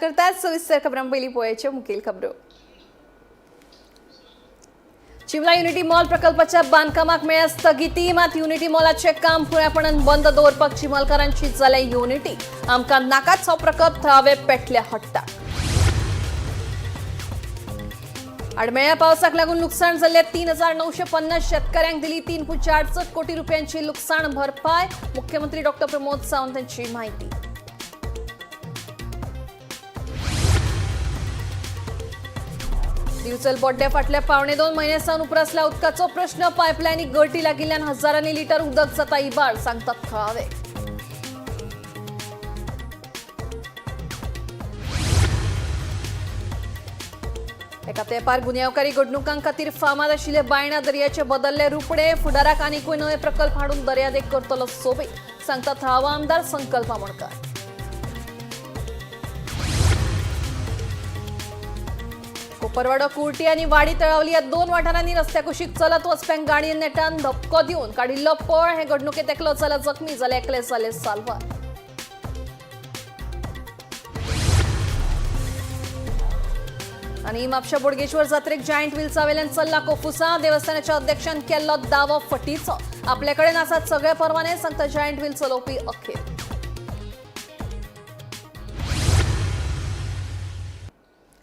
करतात सविस्तर खबरां पयलीं पळोवपाच्यो मुखेल खबरो. चिमला युनिटी मॉल प्रकल्पाच्या बांदकामाक मेळ्ळ्या स्थगिती. मात युनिटी मॉलाचे काम पुरायपणान बंद दवरपाक चिमलकारांची जाल्या युनिटी. आमकां नाकाच हो प्रकल्प, थळावे पेटले हट्टा. आडमेळ्या पावसाक लागून लुकसाण जाल्ल्या 3950 शेतकऱ्यांक दिली 3.68 कोटी रुपयांची लुकसाण भरपाय. मुख्यमंत्री डॉक्टर प्रमोद सावंत यांची माहिती. दिवचल बोड्ड्या फाटल्या 1.75 म्हयने सावन उप्रासला उदकाचो प्रश्न. पायपलायनीक गळटी लागिल्ल्यान हजारांनी लिटर उदक जाता इबाड, सांगतात थळावे. एका तेंपार गुन्यांवकारी घडणुकां खातीर फामाद आशिल्ले बायणा दर्याचे बदल्ले रुपडे. फुडाराक आनिकूय नवे प्रकल्प हाडून दर्यादेग करतलो सोबीत, सांगता थळावो आमदार संकल्प आमोणकर. कोपरवाडो कुर्टी आनी वाडी तळावली ह्या दोन वाठारांनी रस्त्या कुशीक चलत वचप्यांक गाडयेन नेटान धपको दिवन काडिल्लो पळ. हे घडणुकेत एकलो जाला जखमी, जाल्यार एकले जाले साल्वार. आनी म्हापशा बोडगेश्वर जात्रेक जायंट व्हील्सा वेल्यान चल्ला कोफुसा. देवस्थानाच्या अध्यक्षान केल्लो दावो फटीचो. आपले कडेन आसात सगळे परवाने, सांगता जायंट व्हील चलोवपी अखेर.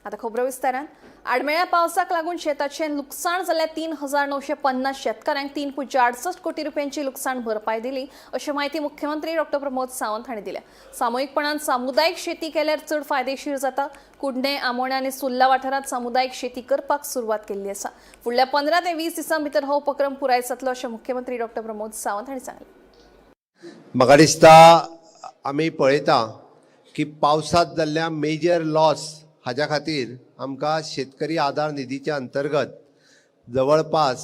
आता खबरो विस्तारान. आडमेळ्या पावसाक लागून शेताचें लुकसाण जाल्ल्या 3950 शेतकारांक 3.68 कोटी रुपयांची लुकसाण भरपाय दिली, अशी माहिती मुख्यमंत्री डॉक्टर प्रमोद सावंत हांणी दिल्या. सामुहीकपणान सामुदायिक शेती केल्यार चड फायदेशीर जाता. कुडणे, आमोणें आनी सुर्ला वाठारांत सामुदायिक शेती करपाक सुरवात केल्ली आसा. फुडल्या 15 ते 20 दिसां भितर हो उपक्रम पुराय जातलो, अशें मुख्यमंत्री डॉक्टर प्रमोद सावंत हांणी सांगलें. म्हाका दिसता आमी पळयता की पावसांत जाल्ल्या मेजर लॉस हाज्या खातीर आमकां शेतकरी आदार निधीच्या अंतर्गत जवळपास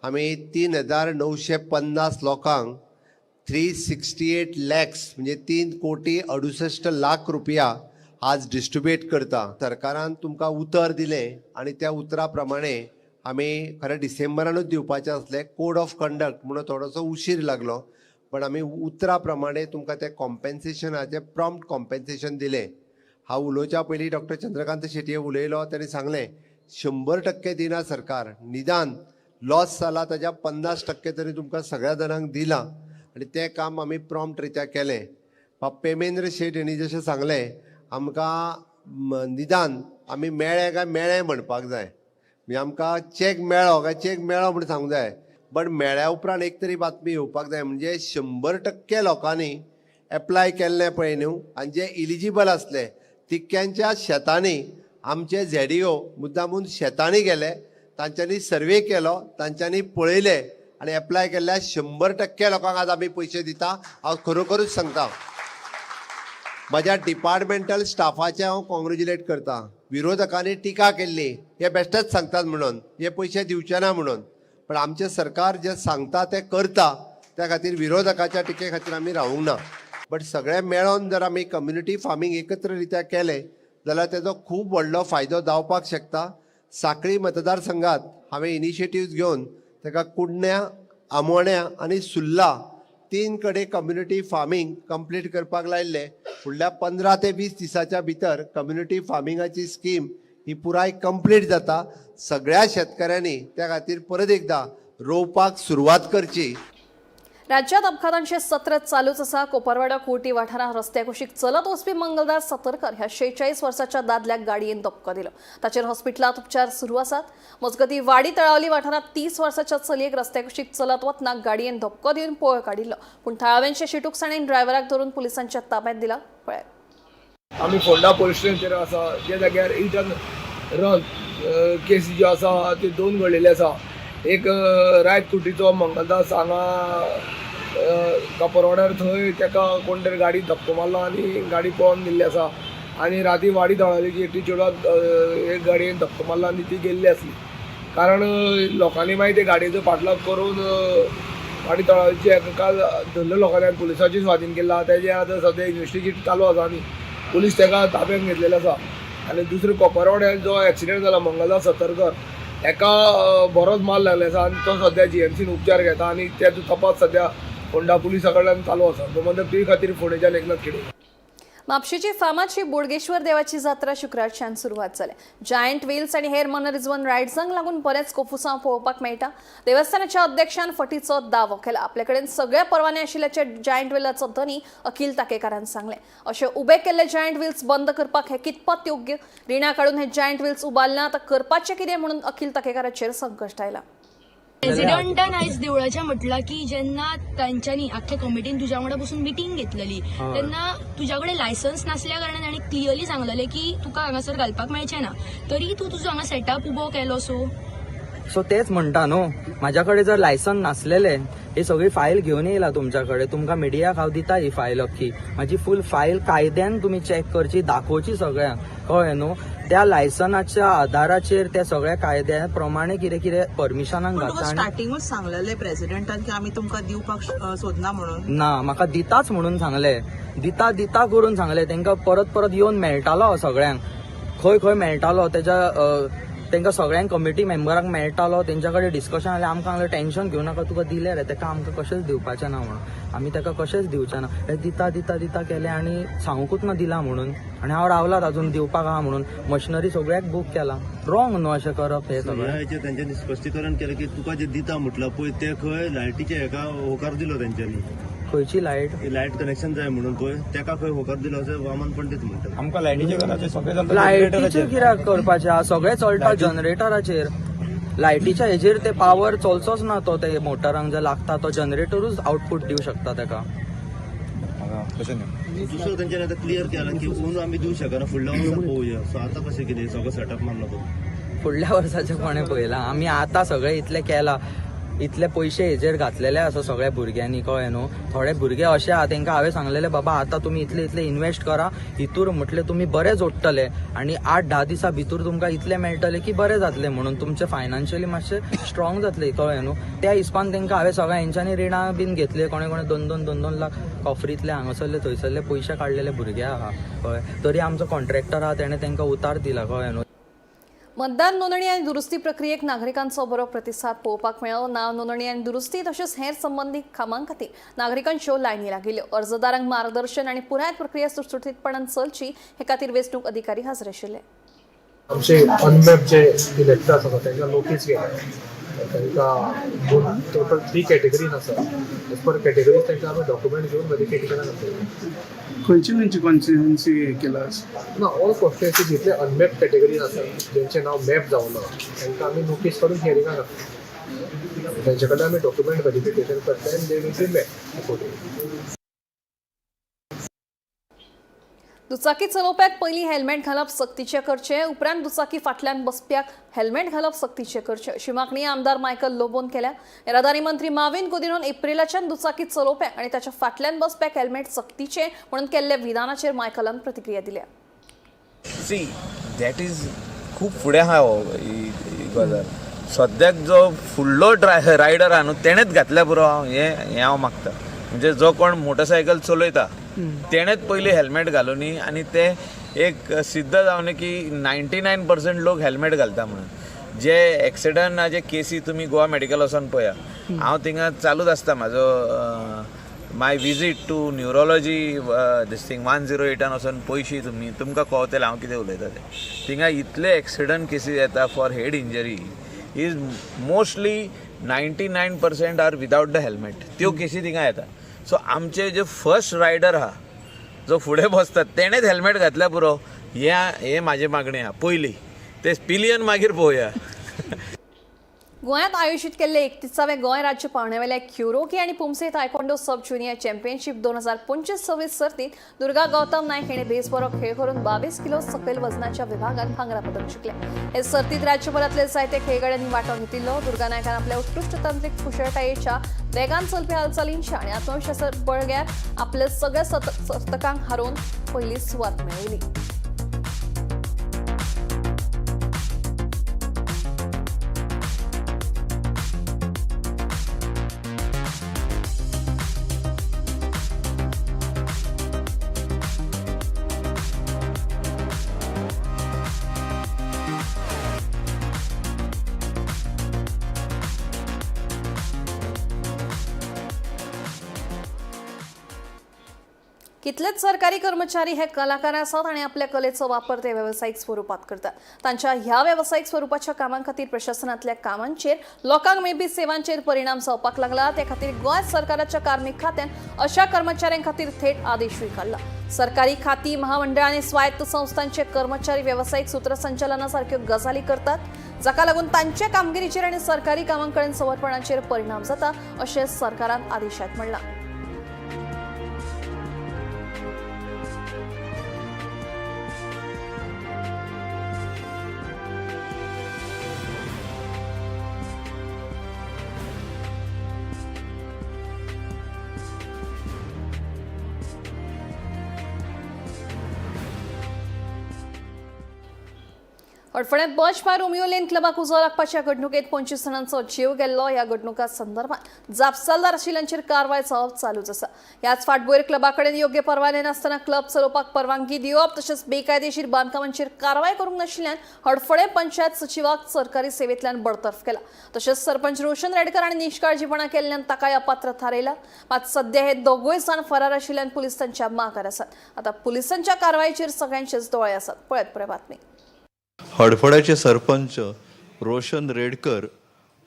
आमी 3950 लोकांक 368 लॅक्स म्हणजे 3 कोटी 68 लाख रुपया आज डिस्ट्रिब्यूट करता. सरकारान तुमकां उतर दिलें आनी त्या उतरा प्रमाणे आमी खरें डिसेंबरानूच दिवपाचें आसलें. कोड ऑफ कंडक्ट म्हणून थोडोसो उशीर लागलो, पण आमी उतरा प्रमाणे तुमकां तें कॉम्पेन्सेशनाचें प्रॉम्प्ट कॉम्पेन्सेशन दिलें. हांव उलोवच्या पयलीं डॉक्टर चंद्रकांत शेटये उलयलो, ताणें सांगलें 100% दिना सरकार, निदान लॉस जाला ताज्या 50% तरी तुमकां सगळ्या जाणांक दिलां आनी तें काम आमी प्रॉम्प्ट रित्या केलें. बाब पेमेंद्र शेट हांणी जशें सांगलें, आमकां निदान आमी मेळ्ळे काय मेळ्ळे म्हणपाक जाय, म्हणजे आमकां चॅक मेळ्ळो काय चॅक मेळ्ळो म्हूण सांगूंक जाय, बट मेळ्ळ्या उपरांत एक तरी बातमी येवपाक जाय. म्हणजे 100% लोकांनी एप्लाय केल्लें पळय न्हू, आनी जे इलिजिबल आसले तितक्यांच्या शेतांनी आमचे झेडिओ मुद्दामून शेतांनी गेले, तांच्यांनी सर्वे केलो, तांच्यांनी पळयलें आनी एप्लाय केल्ल्या 100% लोकांक आज आमी पयशे दिता. हांव खरोखरूच सांगता, म्हज्या डिपार्टमेंटल स्टाफाचें हांव कॉंग्रेच्युलेट करता. विरोधकांनी टिका केल्ली, हे बेश्टेच सांगतात म्हणून, हे पयशे दिवचे ना म्हणून, पण आमचें सरकार जें सांगता तें करता. त्या खातीर विरोधकाच्या टिके खातीर आमी रावूंक ना. बट सगळें मेळोन जर आमी कम्युनिटी फार्मींग एकत्र रित्या केलें जाल्यार तेजो खूब व्हडलो फायदो जावपाक शकता. साखळी मतदारसंघात हांवें इनिशिएटिव्ज घेवन ताका कुडण्या, आमोण्या आनी सुर्ला 3 कडेन कम्युनिटी फार्मींग कंप्लीट करपाक लायिल्लें. फुडल्या 15 ते 20 दिसाच्या भितर कम्युनिटी फार्मिंगाची स्कीम ही पुराय कंप्लीट जाता. सगळ्या शेतकऱ्यांनी त्या खातीर परत एकदां रोवपाक सुरवात करची. राज्यात अपघातांचे सत्र चालूच आसा. कोपरवाडो कुर्टी वाठारांत रस्त्या कुशीक चलत वचपी मंगलदास सतरकर ह्या 46 वर्साच्या दादल्याक गाडयेन धपको दिलो. ताचेर हॉस्पिटलांत उपचार सुरू आसात. मजगतीं वाडी तळावली वाठारांत 30 वर्साच्या चलयेक रस्त्या कुशीक चलत वतना गाडयेन धपको दिवन पळ काडिल्लो, पूण थळाव्यांचे शिटूकसाणेन ड्रायव्हराक धरून पुलिसांच्या ताब्यात दिला. पळयात. आमी फोंडा पोलीस स्टेशनाचेर आसा, ज्या जाग्यार हिट एंड रन केसी ज्यो आसा त्यो दोन घडलेल्यो आसा. एक रायत कुर्टीचो मंगलदास हांगा कपरवाड्यार थंय ताका कोण तरी गाडी धपको मारलो आनी गाडी पळोवन गेल्ली आसा. आनी राती वाडी तळावलीची एकटी चेडवाक एक गाडयेन धपको मारलो आनी ती गेल्ली आसली. कारण लोकांनी मागीर ते गाडयेचो पाठलाग करून वाडी तळावलीची एका धरलो लोकांनी आनी पुलिसांची स्वाधीन केला. तेजें आतां सद्या इन्वेस्टिगेट चालू आसा आनी पुलीस ताका ताब्यात घेतलेले आसा. आनी दुसरें कोपरवाड्यार जो एक्सिडंट जाला मंगलदास सतरकर हेका बरोच मार लागले आसा आनी तो सद्या जीएमसीन उपचार घेता आनी तेजो तपास सद्या फोंडा पुलिसा कडल्यान चालू आसा. गोमंतक टीव्ही खातीर फोंडेच्यान एकनाथ खेडे. म्हापशेची फामादशी बोडगेश्वर देवाची जात्रा शुक्रारच्यान सुरवात जाल्या. जायंट व्हील्स आनी हेर मनरिजवण रायड्सांक लागून बरेंच कोफुसांव पळोवपाक मेळटा. देवस्थानाच्या अध्यक्षान फटीचो दावो केला. आपले कडेन सगळे परवाने आशिल्ल्याचे जायंट व्हीलाचो धनी अखिल ताकेकारान सांगलें. अशे उबे केल्ले जायंट व्हील्स बंद करपाक हे कितपत योग्य? रिणां काडून हे जायंट व्हील्स उबारले आतां करपाचें कितें म्हणून अखिल ताकेकाराचेर संकश्ट आयलां. प्रेसिडेंटान आयज देवळाच्या म्हटलां की जेन्ना तांच्यांनी आख्ख्या कमिटीन तुज्या वांगडा बसून मिटींग घेतलेली तेन्ना तुज्या कडेन लायसन्स नासल्या कारणान ताणें क्लियरली सांगलेलें की तुका हांगासर घालपाक मेळचें ना, तरी तूं तुजो हांगा सेटअप उबो केलो. सो सो तेच म्हणटा न्हू, म्हाज्या कडेन जर लायसन नासलेले ही सगळी फायल घेवन येयला तुमच्या कडेन, तुमकां मिडियाक हांव दिता ही फायल अख्खी, म्हाजी फूल फायल कायद्यान तुमी चॅक करची, दाखोवची सगळ्यांक, कळ्ळें न्हू. त्या लायसनाच्या आधाराचेर त्या सगळ्या कायद्या प्रमाणे कितें कितें परमिशनाक पूण तुका घालता. आनी स्टार्टिंगूच सांगलेले प्रेसिडेंटान की आमी तुमकां दिवपाक सोदना म्हणून. ना, म्हाका दिताच म्हणून सांगले, दिता दिता करून सांगले. तांकां परत परत येवन मेळटालो हांव सगळ्यांक, खंय खंय मेळटालो तेज्या तांकां सगळ्यांक कमिटी मेंबरांक मेळटालो, तेंच्या कडेन डिस्कशन जालें. आमकां सांगलें टेंशन घेवं नाका, तुका दिलें रे, ताका आमकां कशेंच दिवपाचें ना म्हणून, आमी ताका कशेंच दिवचें ना. हे दिता दिता दिता केलें आनी सांगूंकूच ना दिला म्हणून, आनी हांव रावलात अजून दिवपाक आहा म्हणून. मशिनरी सगळ्याक बूक केला, रॉंग न्हू अशें करप हें सगळें. ह्या हेचेर तेंच्यांनी स्पश्टीकरण केलें की तुका जे दिता म्हटलं पळय ते खंय लायटीचे हेका होकार दिलो तेंच्यांनी. खंयची लायट? लायट कनेक्शन जाय म्हणून पळय तेका खंय होकार दिलो अशें वामन पंडीत म्हणटा. आमकां लायटीचे घराचे सगळे चलता. लायटीचेर कित्याक करपाचें आहा? सगळें चलता जनरेटराचेर. लायटीच्या हेजेर ते पावर चलचोच ना तो, ते मोटरांक जे लागता तो जनरेटरूच आउटपूट दिवं शकता तेका. तशें न्हू. दुसरो तेंच्यांनी आतां क्लियर केला की अंदू आमी दिवं शकना, फुडल्या वर्सा पळोवया. सो आतां कशें कितें सगळो सेटअप मारलो तो. फुडल्या वर्साचें कोणें पळयलां? आमी आतां सगळें इतलें केलां, इतले पयशे हेजेर घातलेले आसा सगळ्या भुरग्यांनी, कळ्ळें न्हू. थोडे भुरगे अशे आहा तेंकां हांवें सांगलेलें, बाबा आतां तुमी इतले इतले इन्वेस्ट करा, हितूर म्हटलें तुमी बरे जोडटले आनी 8-10 दिसां भितर तुमकां इतले मेळटले की बरें जातलें म्हणून, तुमचें फायनान्शियली मातशें स्ट्रॉंग जातलें, कळ्ळें न्हू. त्या हिसपान तेंकां हांवें सगळ्या हेंच्यांनी रिणां बीन घेतले, कोणे कोणे 2-2 लाख कॉफरींतले हांगासरले थंयसरले पयशे काडलेले भुरगे आहा, कळ्ळें. तरी आमचो कॉन्ट्रॅक्टर आहा तेणें तेंकां उतार दिला, कळ्ळें न्हू. मतदान नोंदणी आनी दुरुस्ती प्रक्रियेक नागरिकांचो बरो प्रतिसाद पळोवपाक मेळ्ळो. नांव नोंदणी आनी दुरुस्ती तशेंच हेर संबंदीत कामां खातीर नागरिकांच्यो लायनी लागिल्ल्यो. अर्जदारांक मार्गदर्शन आनी पुराय प्रक्रिया सुटसुटीतपणान चलची हे खातीर वेंचणूक अधिकारी हाजीर आशिल्ले. आमचे अनमॅप जे इलेक्टर्स आसा तांकां नोटीस गेल्या. तांकां दोन टोटल 3 कॅटेगरीज आसा. एज पर कॅटेगरीज तांकां आमी डॉक्युमेंट घेवन व्हेरिफिकेशनाक घातले. खंयची खंयची कॉन्स्टिट्युएन्सी केला? ना, ऑल कॉन्स्टिट्युएन्सी जितले अनमॅप कॅटेगरीज आसा जेंचें नांव मॅप जावना तांकां आमी नोटीस काडून हियरिंगाक घातले. तेंचे कडल्यान आमी डॉक्युमेंट व्हेरिफिकेशन करता आनी they will be map accordingly. दुचाकी चलोवप्याक पयलीं हेल्मेट घालप सक्तीचें करचें, उपरांत दुचाकी फाटल्यान बसप्याक हेल्मेट घालप सक्तीचें करचें अशी मागणी आमदार मायकल लोबोन केल्या. येरादारी मंत्री माविन गुदिनोन एप्रिलाच्यान दुचाकी चलोवप्याक आनी ताच्या फाटल्यान बसप्याक हेल्मेट सक्तीचें म्हणून केल्ल्या विधानाचेर मायकलान प्रतिक्रिया दिल्या. सी, that is खूब फुडें आहा हो ही ही गजाल. सद्याक जो फुडलो रायडर आहा न्हू तेणेच घातल्या पुरो. हांव हें हें हांव मागता, म्हणजे जो कोण मोटरसायकल चलयता तेणेच पयलीं हेल्मेट घालुनी आनी ते एक सिद्ध जावनी की 99% लोक हेल्मेट घालता म्हणून. जे एक्सिडंटाचे केसी तुमी गोवा मेडिकल वचोन पळया, हांव थिंगा चालूच आसता म्हाजो my visit to neurology this thing 108 वचोन पयशी तुमी तुमकां कळतलें हांव कितें उलयता तें. थिंगा इतले एक्सिडंट केसीस येता for head injury is mostly 99% are without the helmet. त्यो केसी थिंगा येता. सो आमचे जे फर्स्ट रायडर आहा जो फुडें बसता तेणेच हेल्मेट घातल्या पुरो, हें हें म्हाजें मागणें आहा. पयलीं ते पिलियन मागीर पळोवया. गोंयांत आयोजीत केल्ले 31व्या गोंय राज्य पावंड्यावेल्या क्युरोकी आनी पुमसे तायक्वांडो सब ज्युनियर चॅम्पियनशीप 2025-26 सर्तीत दुर्गा गौतम नायक हिणें बेस बरो खेळ करून 22 किलो सकयल वजनाच्या विभागात भांगरा पदक जिखलें. हे सर्तीत राज्यभरांतले जायते खेळगड्यांनी वांटो घेतिल्लो. दुर्गा नायकान आपल्या उत्कृश्ट तांत्रिक कुशळटायेच्या, वेगान चलपी हालचालींच्या आनी आत्मविश्वासा बळग्यार आपल्या सगळ्या सर्तकांक हारोवन पयली सुवात मेळयली. कितलेच सरकारी कर्मचारी हे कलाकार आसात आनी आपल्या कलेचो वापर ते वेवसायीक स्वरुपात करतात. तांच्या ह्या वेवसायीक स्वरुपाच्या कामां खातीर प्रशासनांतल्या कामांचेर लोकांक मेळपी सेवांचेर परिणाम जावपाक लागला. ते खातीर गोंय सरकाराच्या कार्मीक खात्यान अशा कर्मचाऱ्यां खातीर थेट आदेशूय काडला. सरकारी खाती, महामंडळ आनी स्वायत्त संस्थांचे कर्मचारी वेवसायीक सूत्रसंचालना सारख्यो गजाली करतात, जाका लागून तांच्या कामगिरीचेर आनी सरकारी कामां कडेन समर्पणाचेर परिणाम जाता अशें सरकारान आदेशांत म्हणलां. हडफड्यांत बर्च बाय रोमियो लेन क्लबाक उजो लागपाच्या घडणुकेत 25 जाणांचो जीव गेल्लो. ह्या घडणुका संदर्भात जापसालदार आशिल्ल्यांचेर कारवाय जावप चालूच आसा. ह्याच फाटभुंयेर क्लबा कडेन योग्य परवाने नासतना क्लब चलोवपाक परवानगी दिवप तशेंच बेकायदेशीर बांदकामांचेर कारवाय करूंक नाशिल्ल्यान हडफडें पंचायत सचिवाक सरकारी सेवेंतल्यान बडतर्फ केला. तशेंच सरपंच रोशन रेडकर हांणी निश्काळजीपणा केल्ल्यान ताकाय अपात्र थारयला. मात सध्या हे दोगूय जाण फरार आशिल्ल्यान पुलीस तांच्या मागार आसात. आतां पुलिसांच्या कारवायेचेर सगळ्यांचेच दोळे आसात. पळयात पुराय बातमी. हडफड्याचे सरपंच रोशन रेडकर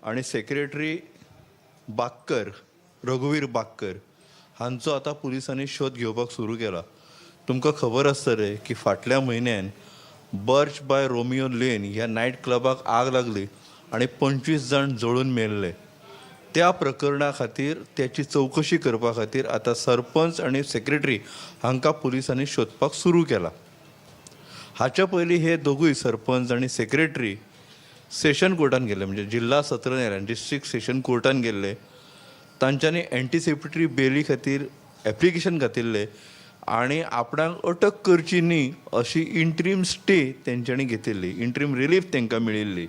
आणि सेक्रेटरी बाक्कर, रघुवीर बाक्कर हांचो आतां पुलिसांनी शोध घेवपाक सुरू केला. तुमकां खबर आसतलें की फाटल्या म्हयन्यान बर्च बाय रोमियो लेन ह्या नायट क्लबाक आग लागली आनी 25 जाण जळून मेल्ले. त्या प्रकरणा खातीर त्याची चवकशी करपा खातीर आतां सरपंच आनी सेक्रेटरी हांकां पुलिसांनी सोदपाक सुरू केला. हाच्या पयलीं हे दोगूय सरपंच आनी सेक्रेटरी सेशन कोर्टान गेल्ले, म्हणजे जिल्हा सत्र न्यायालयान, डिस्ट्रिक्ट सेशन कोर्टान गेल्ले. तांच्यांनी एंटिसिपेटरी बेली खातीर एप्लिकेशन घातिल्लें आनी आपणाक अटक करची न्ही अशी इंट्रीम स्टे तेंच्यांनी घेतिल्ली. इंट्रीम रिलीफ तांकां मेळिल्ली.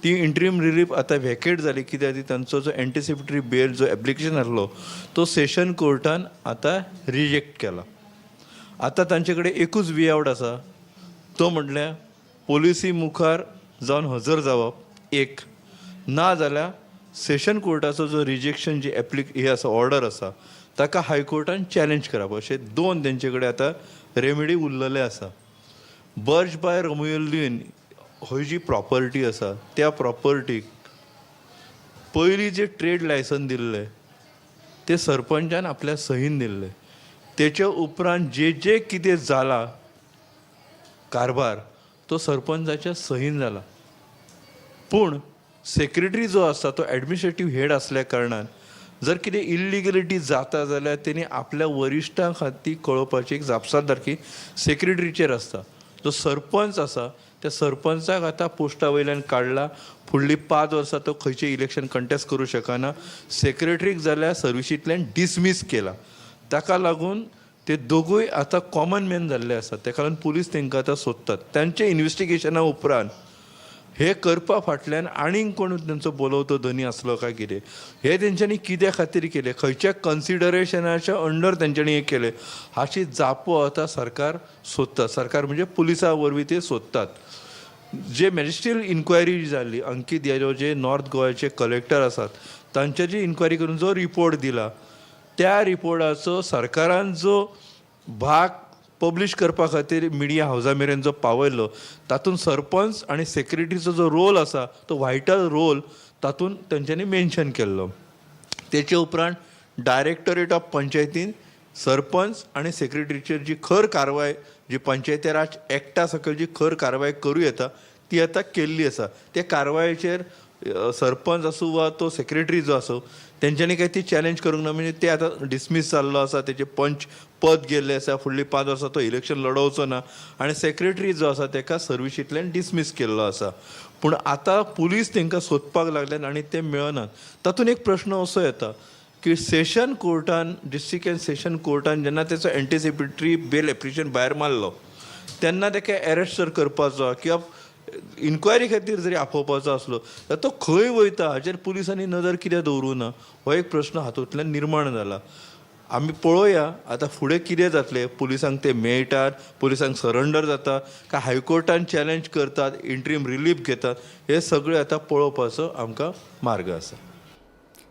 ती इंट्रीम रिलीफ आतां व्हेकेट जाली, कित्याक ती तांचो जो एंटिसिपेटरी बेल जो एप्लिकेशन आसलो तो सेशन कोर्टान आतां रिजेक्ट केला. आतां तांचे कडेन एकूच वे आवट आसा, तो म्हटल्यार पोलिसी मुखार जावन हजर जावप एक, ना जाल्यार सेशन कोर्टाचो जो रिजेक्शन जी हे आसा, ऑर्डर आसा, ताका हायकोर्टान चॅलेंज करप. अशे दोन तेंचे कडेन आतां रेमेडी उरलेले आसा. बर्च बाय रोमियो लेन ही जी प्रॉपर्टी आसा त्या प्रॉपर्टीक पयलीं जे ट्रेड लायसन दिल्लें ते सरपंचान आपल्या सहीन दिल्लें. तेच्या उपरांत जे जे कितें जाला कारभार तो सरपंचाच्या सहीन जाला. पूण सेक्रेटरी जो आसा तो एडमिनिस्ट्रेटीव हेड आसल्या कारणान जर कितें इल्लिगलिटी जाता जाल्यार तेणी आपल्या वरिश्ठां खातीर कळोवपाची एक जापसालदारकी सेक्रेटरीचेर आसता. जो सरपंच आसा त्या सरपंचाक आतां पोस्टा वयल्यान काडला. फुडलीं 5 वर्सां तो खंयचें इलेक्शन कंटेस्ट करूं शकना. सेक्रेटरीक जाल्यार सर्विशींतल्यान डिसमीस केला. ताका लागून ते दोगूय आतां कॉमन मॅन जाल्ले आसात. ताका लागून पुलीस तांकां आतां सोदतात. तांच्या इन्वेस्टिगेशना उपरांत हे करपा फाटल्यान आनीक कोण तांचो बोलोवतो धनी आसलो काय कितें, हे तेंच्यांनी कित्या खातीर केलें, खंयच्या कन्सिडरेशनाच्या अंडर तेंच्यांनी हें केलें, हाची जापो आतां सरकार सोदता. सरकार म्हणजे पुलिसां वरवीं ते सोदतात. जे मॅजिस्ट्रियल इन्क्वायरी जाल्ली, अंकीत यादव जे नॉर्थ गोवाचे कलेक्टर आसात तांच्या जी इन्क्वायरी करून जो रिपोर्ट दिला त्या रिपोर्टाचो सरकारान जो भाग पब्लीश करपा खातीर मिडिया हावजा मेरेन जो पावयलो तातूंत सरपंच आनी सेक्रेटरीचो जो रोल आसा तो व्हायटल रोल तातूंत तेंच्यांनी मेन्शन केल्लो. तेचे उपरांत डायरेक्टोरेट ऑफ पंचायतीन सरपंच आनी सेक्रेटरीचेर जी खर कारवाय, जी पंचायती राज एक्टा सकयल जी खर कारवाय करूं येता ती आतां केल्ली आसा. त्या कारवायेचेर सरपंच आसूं वा तो सेक्रेटरी जो आसूं तेंच्यांनी काय ती चॅलेंज करूंक ना. म्हणजे ते आतां डिसमीस जाल्लो आसा, तेजें पंच पद गेल्लें आसा, फुडलीं 5 वर्सां तो इलेक्शन लडोवचो ना आनी सेक्रेटरी जो आसा तेका सर्विशींतल्यान डिसमीस केल्लो आसा. पूण आतां पुलीस तेंकां सोदपाक लागल्यात आनी ते मेळनात. तातूंत एक प्रश्न असो येता की सेशन कोर्टान, डिस्ट्रिक्ट एंड सेशन कोर्टान जेन्ना तेचो एंटिसिपेटरी बेल एप्लिकेशन भायर मारलो तेन्ना तेका एरेस्ट जर करपाचो किंवा इन्क्वायरी खातीर जरी आपोवपाचो आसलो जाल्यार तो खंय वयता हाचेर पुलिसांनी नदर कित्याक दवरूं ना, हो एक प्रश्न हातूंतल्यान निर्माण जाला. आमी पळोवया आतां फुडें कितें जातलें. पुलिसांक ते मेळटात, पुलिसांक सरंडर जाता काय हायकोर्टान चॅलेंज करतात, इंट्रीम रिलीफ घेतात, हे सगळें आतां पळोवपाचो आमकां मार्ग आसा.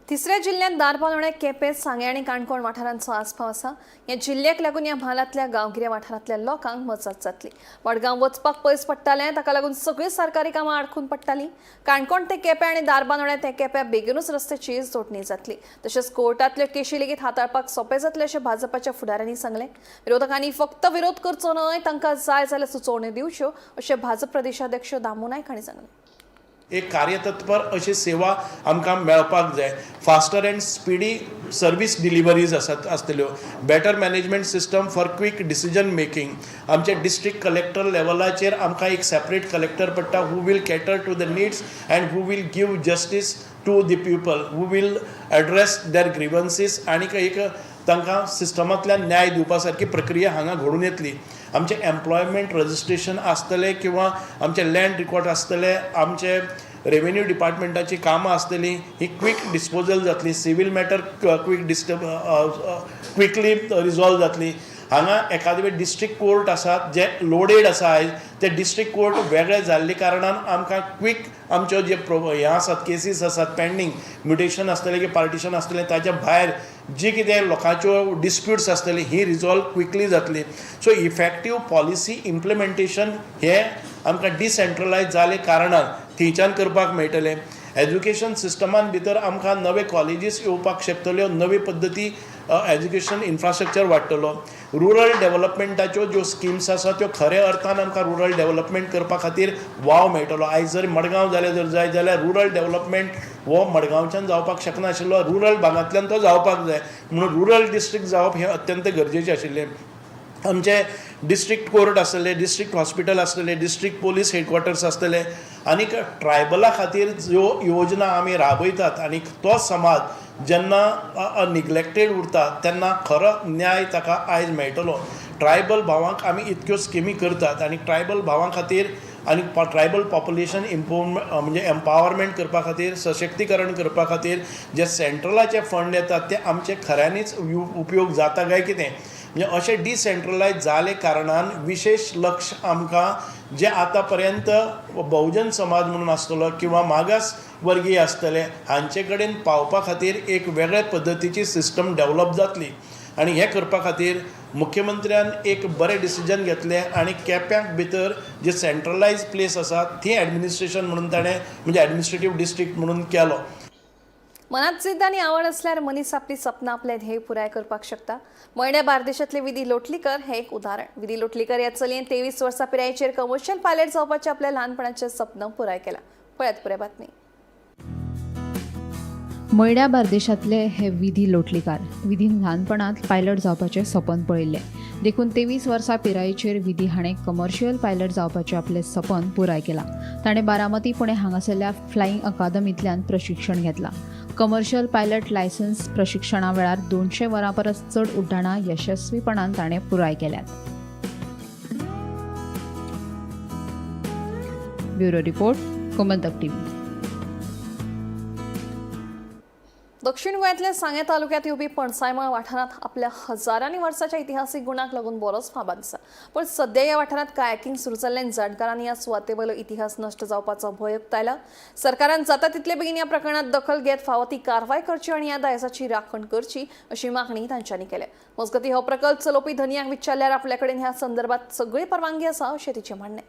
तिसऱ्या जिल्ल्यांत दारबांदोडें, केपें, सांगें आनी काणकोण वाठारांचो आस्पाव आसा. ह्या जिल्ल्याक लागून ह्या म्हालांतल्या गांवगिऱ्या वाठारांतल्या लोकांक मजत जातली. मडगांव वचपाक पयस पडटालें, ताका लागून सगळीं सरकारी कामां आडखून पडटालीं. काणकोण ते केपें आनी दारबांदोडें ते केप्यां बेगीनूच रस्त्याची जोडणी जातली. तशेंच कोर्टांतल्यो केशी लेगीत हाताळपाक सोंपें जातलें अशें भाजपाच्या फुडाऱ्यांनी सांगलें. विरोधकांनी फक्त विरोध करचो न्हय, तांकां जाय जाल्यार सुचोवण्यो दिवच्यो अशें भाजप प्रदेशाध्यक्ष दामू नायक हांणी सांगलें. एक कार्यतत्पर अशी सेवा आमकां मेळपाक जाय. Faster and speedy service deliveries आसात आसतल्यो, better management system for quick decision making. आमचे डिस्ट्रिक्ट कलेक्टर लेवलाचेर आमकां एक सेपरेट कलेक्टर पडटा who will cater to the needs and who will give justice to the people, who will address their grievances आनीक एक तांकां सिस्टमांतल्यान न्याय दिवपा सारकी प्रक्रिया हांगा घडून येतली. आमचें एम्प्लॉयमेंट रजिस्ट्रेशन आसतलें किंवा आमचें लँड रिकॉर्ड आसतलें, आमचे रेवेन्यू डिपार्टमेंटाची कामां आसतलीं, ही क्वीक डिस्पोजल जातली. Civil matter quickly resolve जातली. हांगा एखादे वेळ डिस्ट्रिक्ट कोर्ट आसात जे लोडेड आसा आयज, ते डिस्ट्रिक्ट कोर्ट वेगळे जाल्ले कारणान आमकां क्वीक आमच्यो जे हे आसात, केसीस आसात पेंडींग, म्युटेशन आसतलें की पार्टिशन आसतलें, ताच्या भायर जी कितें लोकांच्यो डिस्प्युट्स आसतली ही रिजॉल्व क्विकली जातली. सो इफेक्टीव पॉलिसी इम्प्लिमेंटेशन हें आमकां डिसेंट्रलायज जाले कारणान थंयच्यान करपाक मेळटलें. एज्युकेशन सिस्टमान भितर आमकां नवे कॉलेजीस येवपाक शकतल्यो, नवी पद्दती एज्युकेशन इन्फ्रास्ट्रक्चर वाडटलो. रुरल डेवलपमेंटाच्यो ज्यो स्किम्स आसा त्यो खऱ्या अर्थान आमकां रुरल डेवलपमेंट करपा खातीर वाव मेळटलो. आयज जर मडगांव जाल्यार जर जाय जाल्यार रुरल डेवलपमेंट हो मडगांवच्यान जावपाक शकनाशिल्लो, रुरल भागांतल्यान तो जावपाक जाय. म्हणून रुरल डिस्ट्रिक्ट जावप हें अत्यंत गरजेचें आशिल्लें. आमचे डिस्ट्रिक्ट कोर्ट आसतले, डिस्ट्रिक्ट हॉस्पिटल आसतले, डिस्ट्रिक्ट पोलीस हेडक्वॉर्टर्स आसतले आनीक ट्रायबला खातीर ज्यो योजना आमी राबयतात आनी तो समाज जेन्ना निग्लेक्टेड उरता तेन्ना खरो न्याय ताका आयज मेळटलो. ट्रायबल भावांक आमी इतक्यो स्किमी करतात आनी ट्रायबल भावां खातीर आनी ट्रायबल पॉप्युलेशन इम्प्रूवमेंट म्हणजे एम्पावरमेंट करपा खातीर, सशक्तीकरण करपा खातीर जे सेंट्रलाचे फंड येतात ते आमचे खऱ्यांनीच उपयोग जाता काय कितें, म्हणजे अशें डिसेंट्रलायज जाले कारणान विशेश लक्ष आमकां जे आतां पर्यंत बहुजन समाज म्हणून आसतलो किंवा मागास वर्गीय आसतले हांचे कडेन पावपा खातीर एक वेगळे पद्दतीची सिस्टम डेवलप जातली. आनी हें करपा खातीर मुख्यमंत्र्यान एक बरें डिसिजन घेतलें आनी केप्यांक भितर जे सेंट्रलायज प्लेस आसा थंय एडमिनिस्ट्रेशन म्हणून ताणें म्हणजे एडमिनिस्ट्रेटीव डिस्ट्रिक्ट म्हणून केलो. मनात जिद्द आनी आवड असल्यार मनीस आपली सपनां, आपलें ध्येय पुराय करपाक शकता. मयड्या बार्देशांतले विधी लोटलीकर हें एक उदाहरण. विधी लोटलीकर ह्या चलयेन 23 वर्सां पिरायेचेर कमर्शियल पायलट जावपाचें आपल्या ल्हानपणाचें सपन पुराय केलां. पळयात पुराय बातमी. मयड्या बार्देशांतले हे विधी लोटलीकार. विधीन ल्हानपणांत पायलट जावपाचें सपन पळयल्लें, देखून 23 वर्सां पिरायेचेर विधी हाणें कमर्शियल पायलट जावपाचें आपलें सपन पुराय केलां. ताणें बारामती पुणे हांगासरल्या फ्लायिंग अकादमींतल्यान प्रशिक्षण घेतलां. कमर्शियल पायलट लायसन्स प्रशिक्षणा वेळार 200 वरां परस चड उड्डाणां यशस्वीपणान ताणें पुराय केल्यात. Bureau report, Gomantak TV. दक्षिण गोंयांतल्या सांगें तालुक्यांत येवपी पणसायमळ वाठारांत आपल्या हजारांनी वर्साच्या इतिहासीक गुणाक लागून बरोच फामाद आसा. पूण सद्या ह्या वाठारांत कायाकिंग सुरू जाल्ल्यान जाणकारांनी ह्या सुवातेवयलो इतिहास नश्ट जावपाचो भंय उक्तायला. सरकारान जाता तितले बेगीन ह्या प्रकरणांत दखल घेत फावो ती कारवाय करची आनी ह्या दायजाची राखण करची अशी मागणी तांच्यांनी केल्या. मजगतीं, हो प्रकल्प चलोवपी धनयांक विचारल्यार आपल्या कडेन ह्या संदर्भात सगळी परवानगी आसा अशें तिचें म्हणणें.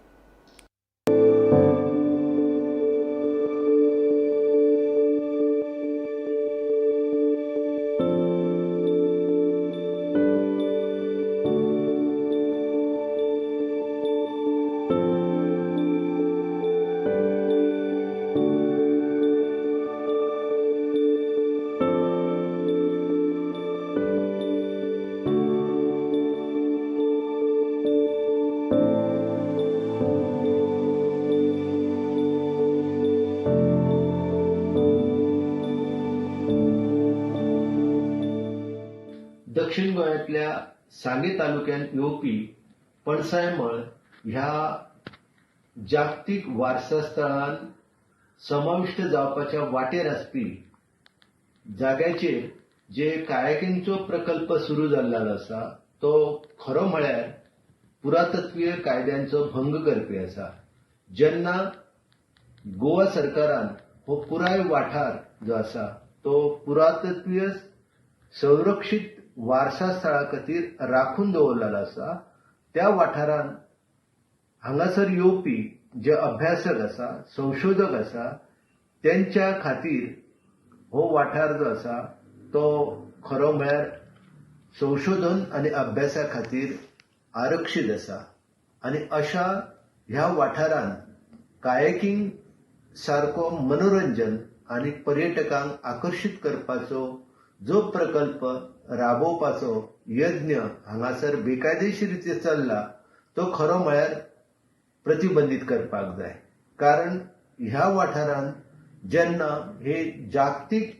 दक्षिण गोंयांतल्या सांगे तालुक्यांत येवपी पणसायमळ ह्या जागतीक वारसा स्थळान समाविश्ट जावपाच्या वाटेर आसपी जाग्याचेर जे कायाकिंगचो प्रकल्प सुरू जाल्लो आसा तो खरो म्हळ्यार पुरातत्वीय कायद्यांचो भंग करपी आसा. जेन्ना गोवा सरकारान हो पुराय वाठार जो आसा तो पुरातत्वीय संरक्षीत वारसा स्थळा खातीर राखून दवरलेलो आसा. त्या वाठारांत हांगासर येवपी जे अभ्यासक आसा, संशोधक आसा, तेंच्या खातीर हो वाठार जो आसा तो खरो म्हळ्यार संशोधन आनी अभ्यासा खातीर आरक्षीत आसा. आनी अशा ह्या वाठारांत कायाकिंग सारको मनोरंजन आनी पर्यटकांक आकर्शीत करपाचो जो प्रकल्प राबोवपाचो यज्ञ हांगासर बेकायदेशीर रितीन चल्ला तो खरो म्हळ्यार प्रतिबंधीत करपाक जाय. कारण ह्या वाठारांत जेन्ना हे जागतीक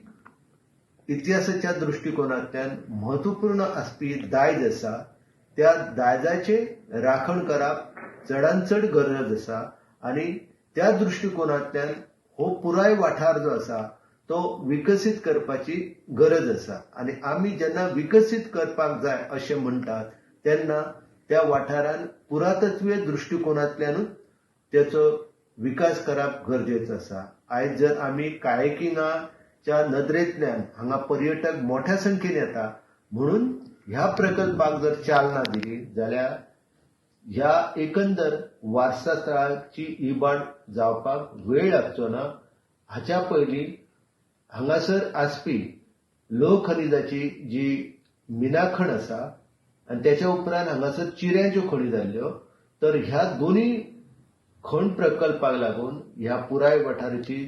इतिहासाच्या दृश्टिकोनांतल्यान म्हत्वपूर्ण आसपी दायज आसा त्या दायजाचे राखण करप चडान चड गरज आसा आनी त्या दृश्टिकोनांतल्यान हो पुराय वाठार जो आसा तो विकसीत करपाची गरज आसा. आनी आमी जेन्ना विकसीत करपाक जाय अशें म्हणटात तेन्ना त्या वाठारान पुरातत्वीय दृश्टिकोनांतल्यानूच तेचो विकास करप गरजेचो आसा. आयज जर आमी कायाकिंगाच्या नदरेंतल्यान हांगा पर्यटक मोठ्या संख्येन येता म्हणून ह्या प्रकल्पाक जर चालना दिली जाल्यार ह्या एकंदर वारसा स्थळाची इबाड जावपाक वेळ लागचो ना. हाच्या पयलीं हांगासर आसपी लोहखनिजाची जी मिनाखण आसा आनी त्याच्या उपरांत हांगासर चिऱ्यांच्यो खणी जाल्ल्यो, तर ह्या दोनूय खण प्रकल्पाक लागून ह्या पुराय वाठाराची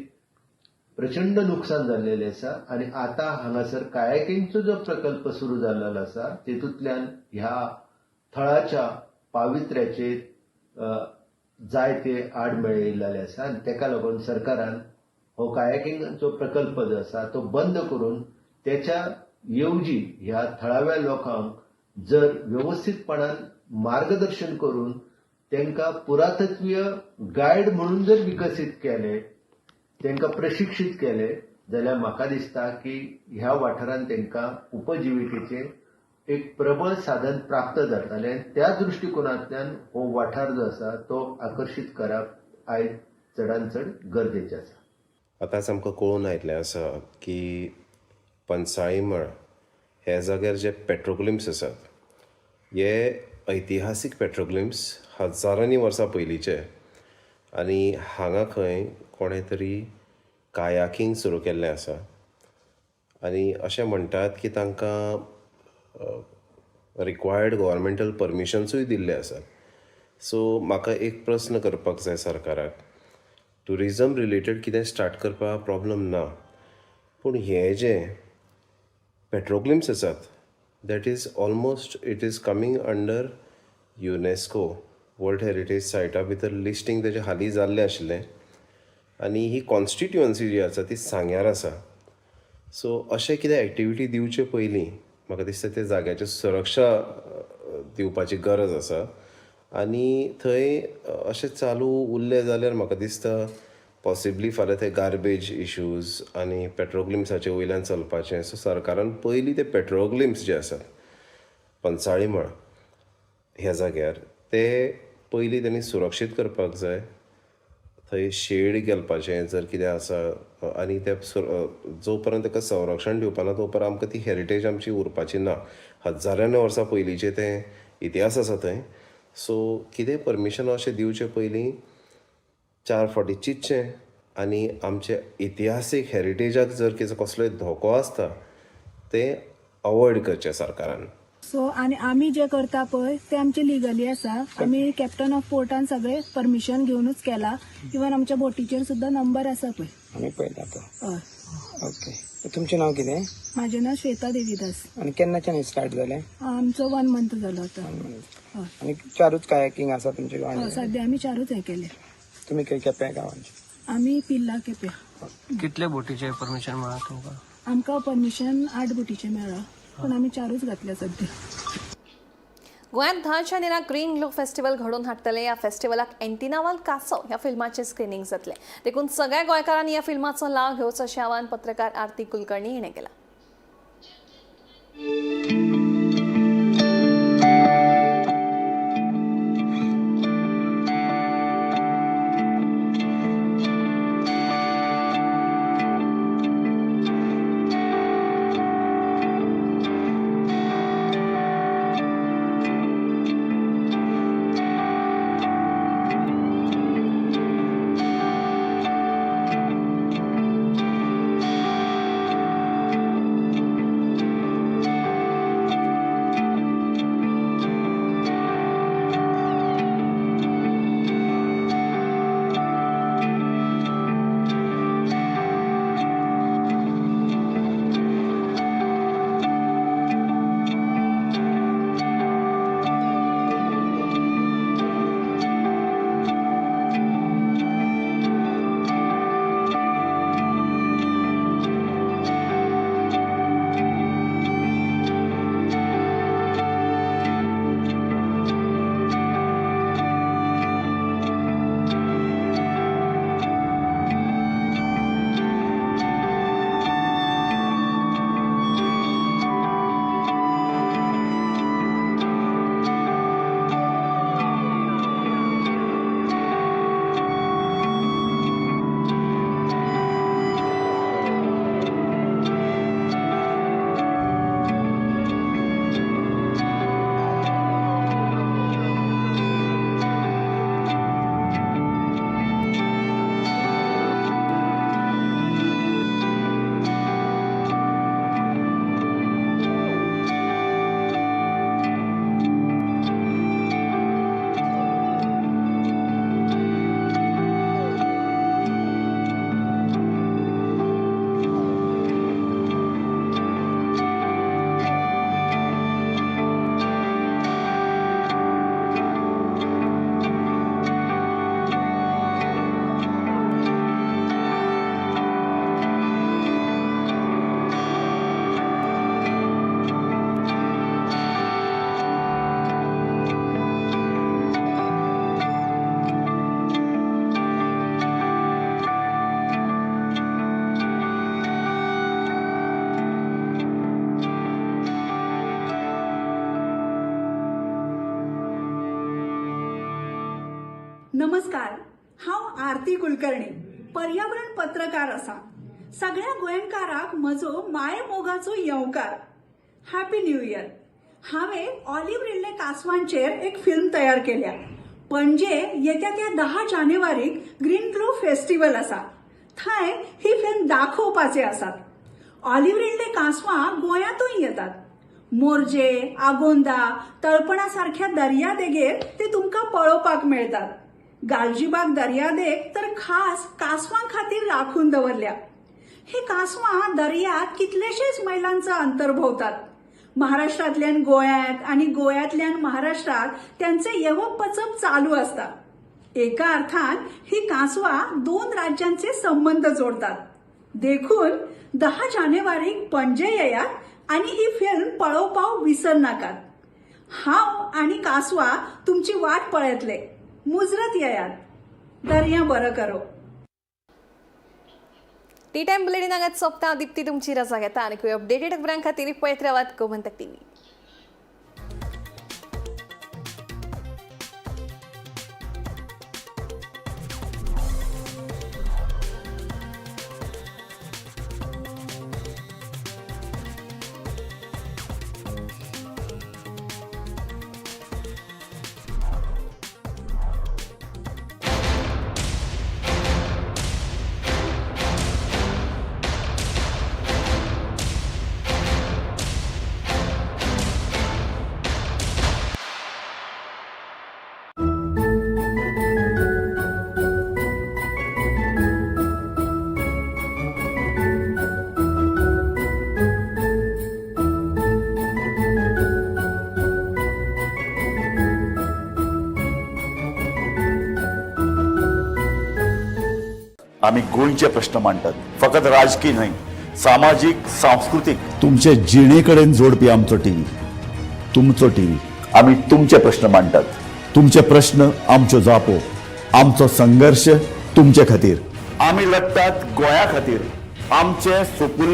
प्रचंड नुकसान जाल्लेलें आसा. आनी आतां हांगासर कायाकिंगचो जो प्रकल्प सुरू जाल्लो आसा तेतूंतल्यान ह्या थळाच्या पावित्र्याचेर जायते आडमेळे येयल्ले आसा आनी तेका लागून सरकारान हो कायाकिंगाचो प्रकल्प जो आसा तो बंद करून त्याच्या येवजी ह्या थळाव्या लोकांक जर वेवस्थीतपणान मार्गदर्शन करून तांकां पुरातत्वीय गायड म्हणून जर विकसीत केले, तांकां प्रशिक्षीत केले जाल्यार म्हाका दिसता की ह्या वाठारांत तांकां उपजिविकेचें एक प्रबळ साधन प्राप्त जातालें. त्या दृश्टिकोनांतल्यान हो वाठार जो आसा तो आकर्शीत करप आयज चडान चड गरजेचें आसा. आतांच आमकां कळून आयिल्लें आसा की पंचाळीमळ ह्या जाग्यार जे पेट्रोग्लिम्स आसात हे ऐतिहासीक पेट्रोग्लिम्स हजारांनी वर्सां पयलींचे आनी हांगा खंय कोणें तरी कायाकिंग सुरू केल्लें आसा आनी अशें म्हणटात की तांकां रिक्वायर्ड गव्हर्मेंटल परमिशन्सूय दिल्ले आसात. सो म्हाका एक प्रस्न करपाक जाय सरकाराक, ट्युरिजम रिलेटेड कितें स्टार्ट करपाक प्रॉब्लम ना, पूण हें जें पेट्रोग्लिम्स आसात that is almost it is coming under UNESCO world heritage सायटा भितर लिस्टींग तेजें हालीं जाल्लें आशिल्लें आनी ही कॉन्स्टिट्युअन्सी जी आसा ती सांग्यार आसा. सो अशें कितें एक्टिविटी दिवचे पयलीं म्हाका दिसता त्या जाग्याची सुरक्षा दिवपाची गरज आसा आनी थंय अशें चालू उरलें जाल्यार म्हाका दिसता पॉसिबली फाल्यां थंय गार्बेज इश्यूज आनी पेट्रोग्लिम्साचे वयल्यान चलपाचें. सो सरकारान पयलीं ते पेट्रोग्लिम्स जे आसात पंचाळीमळ ह्या जाग्यार ते पयलीं तेणी सुरक्षीत करपाक जाय. थंय शेड घालपाचें जर कितें आसा आनी ते जो पर्यंत ताका संरक्षण दिवपा ना तो पर्यंत आमकां ती हेरिटेज आमची उरपाची ना. हजारांनी वर्सां पयलींचें तें इतिहास आसा थंय. सो कितें परमिशन अशें दिवचें पयलीं 4 फावटी चिंतचें आनी आमचे इतिहासीक हेरिटेजाक जर कितें कसलोय धोको आसता तें अवॉयड करचें सरकारान. सो आनी आमी जे करता पळय ते आमचे लिगली आसा. आमी कॅप्टन ऑफ पोर्टान सगळे परमिशन घेवनूच केला. इवन आमच्या बोटीचेर सुद्दां नंबर आसा पळय. आमी पळयला तो. हय. ओके, तुमचें नांव कितें? म्हाजें नांव श्वेता देवीदास. आनी केन्नाच्यान स्टार्ट जालें? आमचो 1 मंथ जालो आतां. हय. आनी 4 कायाकिंग आसा तुमचे गांवांत? सद्या आमी 4 हें केले. तुमी खंय केप्यां गांवांचे? आमी पिल्ला केप्यां. कितले बोटीचे परमिशन मेळ्ळां तुमकां? आमकां परमिशन 8 बोटीचें मेळ्ळां, पूण आमी 4 घातल्या सद्या. गोंयांत 10 जानेराक ग्रीन ग्लो फेस्टिवल घडोवन हाडटले. ह्या फेस्टिवलाक एंटिनावाल कासव ह्या फिल्माचें स्क्रिनींग जातलें. देखून सगळ्या गोंयकारांनी ह्या फिल्माचो लाव घेवचो अशें आवाहन पत्रकार आरती कुलकर्णी हिणें केलां. नमस्कार, हांव आरती कुलकर्णी, पर्यावरण पत्रकार आसा. सगळ्या गोंयकाराक म्हजो मायेमोगाचो येवकार. Happy new year. हांवें ऑलिव्ह रिडले कासवांचेर एक फिल्म तयार केल्या. पणजे येत्या त्या 10 जानेवारीक ग्रीन ग्लो फेस्टिवल आसा, थंय ही फिल्म दाखोवपाचे आसात. ऑलिव्ह रिडले कांसवां गोंयांतूय येतात. मोरजे, आगोंदा, तळपणा सारख्या दर्यादेगेर ते तुमकां पळोवपाक मेळटात. गालजीबाग दर्यादेग तर खास कांसवां खातीर राखून दवरल्या. ही कांसवां दर्यात कितलेशेच मैलांचं अंतर भोवतात. महाराष्ट्रांतल्यान गोंयांत आनी गोंयांतल्यान महाराष्ट्रात त्यांचे येवप वचप चालू आसता. एका अर्थान ही कांसवां दोन राज्यांचे संबंध जोडतात. देखून 10 जानेवारीक पणजे येयात आनी ही फिल्म पळोवपाक विसरनाकात. हांव आनी कांसवां तुमची वाट पळयतले. मुजरत येयात. दर्या बरो करो. टी टायम बुलेटीन हांगाच सोंपता. दीप्ती तुमची रजा घेता आनी अपडेटेड खबरां खातीर पळयत रावात गोमंतक टीव्ही. आमी गोंयचे प्रश्न मांडटात, फकत राजकीय न्हय, सामाजीक, सांस्कृतीक, तुमचे जिणे कडेन जोडपी आमचो टीव्ही, तुमचो टीव्ही. आमी तुमचे प्रश्न मांडटात, तुमचे प्रश्न आमच्यो जापो, आमचो संघर्श तुमचे खातीर. आमी लढटात गोंया खातीर, आमचे सुपुल्ले.